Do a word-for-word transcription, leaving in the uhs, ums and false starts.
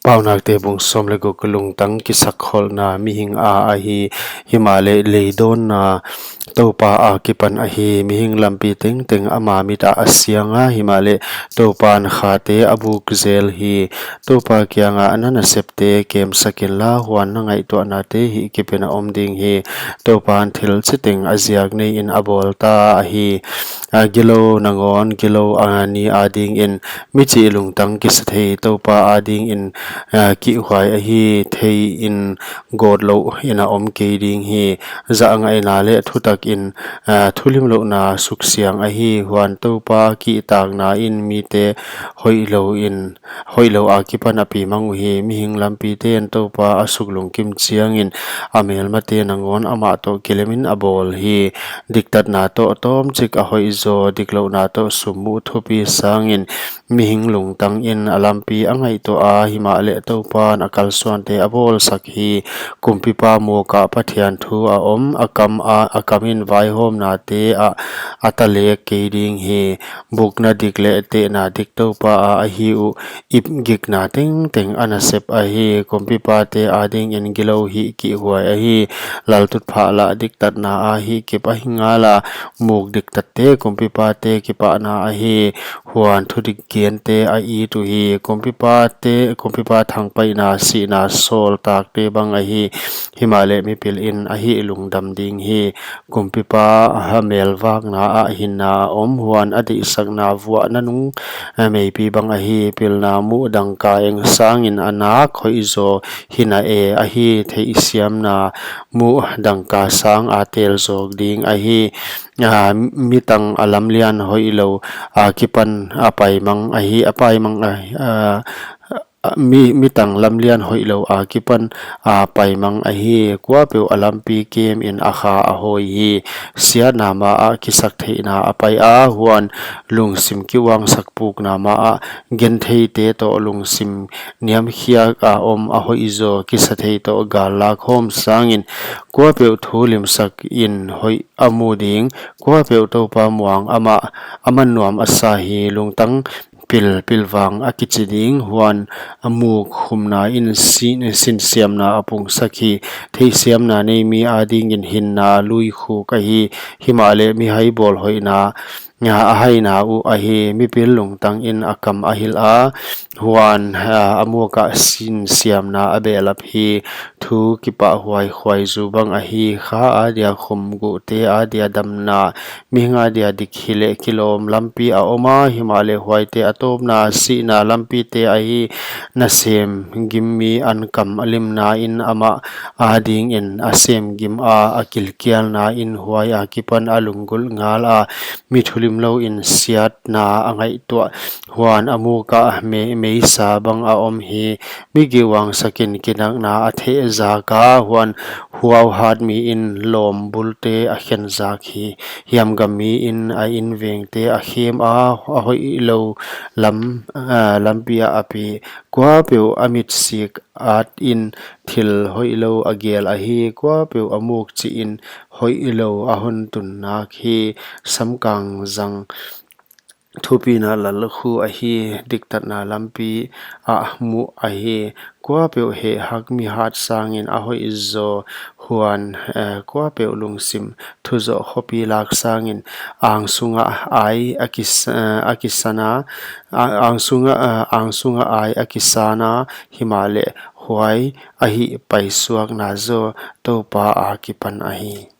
Paunakte bung sawm leh guk. Lungtang kisakkholhna mihing a ahi, himahleh leidawnna Toupa akipan ahi. Mihing lampi tengteng ama mit ah a siang a, himahleh Toupan khate a buk zel hi. Toupa kianga na nasepte kemsak inla, huan na ngaihtuahnate hihkip in a om ding hi. Toupan thil chiteng a ziak neiin a bawlta ahi. A gilou nangawn gilou a ni adingin, michih lungtang kisathei Toupa adingin, a, kihhuai ahi, theiin gawtlouh in a om kei ding hi. Zahngaihna leh thutakin, a, thulimlouhna suksiang ahi. Huan Toupa kihtakna in mite hoihlou in, hoihlou akipan a pi mang uhi. Mihing lampite'n Toupa a suklungkim chiangin, a melmate nangawn amah toh kilemin a bawl hi. Diktatna toh tawmchik a hoih zaw, diklouhna toh summuh thupi sangin. Mihing lungtangin a lampi a ngaihtuah a, himahleh Toupan a kalsuante a bawlsak hi. Kumpipa muk ah Pathian thu a om, a kam a, a kamin vaihawmnate ah a talek kei ding hi. Bukna dik leh tehna dik Toupa a ahi uh, ipgikna tengteng a nasep ahi. Kumpipate adingin gilou hi kihhuai ahi. Laltutphah lah diktatna a hihkip ahi ngala, muk diktatte kumpipate kipahna ahi. Huan thudik gente a it uhi. Kumpipate, kumpipa thangpaihna sihna sawltakte bang ahi, himahleh mipilin a hih lungdam ding hi. Kumpipa a melvakna ah hinna a om, huan a deihsakna vuahna nung, a, meipi bang ahi. Pilna muh dangka eng sangin a nak hoihzaw hina e ahi. Theihsiamna muh dangka sang a tel zawk ding ahi. A, mitang a lamlian hoihlou akipan a paimang ahi, a paimang ahi, a, a, mi, mitang lamlian hoihlou akipan a paimang ahi. Kuapeuh a lampi kemin a kha a hawi hi. Siatna ma ah kisaktheihna a pai a, huan lungsim kiuangsak pukna ma ah gentheite toh lungsim niamkhiak a om a hoihzaw kisathei toh gal lak hawm sangin. Kuapeuh thu limsakin hoih a mu ding, kuapeuh Toupa muang amah a man nuam a sa hi. Lungtang pil, pilvang a kichi ding, huan a muk humna in sin, sinsiamna a pungsak hi. Theihsiamna nei mi adingin hinna lui khuk ahi, himahleh mihai bawl hoihna, a, a haina uh ahi. Mipil lungtangin a kam a hilh a, huan, a, a muk ah sinsiamna a behlap hi. Thu kipahhuai khuaizu bang ahi. Kha adia khum, guhte adia damna, mihing adia dik hileh kilawm lampi a om a, himahleh huaite a tawpna sihna lampite ahi. Nasem gim mi ankam limna in amah adingin a sem gim a, a kilkialna in huai akipan a lunggulh ngal a, mi thulimlou in siatna a ngaihtuah. Huan a muk ah me, meisa bang a om hi. Mi kiuangsakin kinakna a thehzak a, huan huauhat mi in lawmbulte a khenzak hi. Hiamgam mi in a invengte a khem a, a hoihlou lam, a, lampi ah a pi. Kuapeuh a mitsik at in thil hoihlou a gel ahi. Kuapeuh a muk chih in hoihlou a hon tun nak hi. Samkang zang thupina lal khu ahi, diktatna lampi ah muh ahi. Kuapeuh hehhak mi hat sangin a hoihzaw, huan, eh, kuapeuh lungsim thuzoh khopi lak sangin ang sunga ai a kis-, eh, a kisana, a, ang sunga, eh, ang sunga ai a kisana, himahleh huai a hih paisuakna zaw Toupa akipan ahi.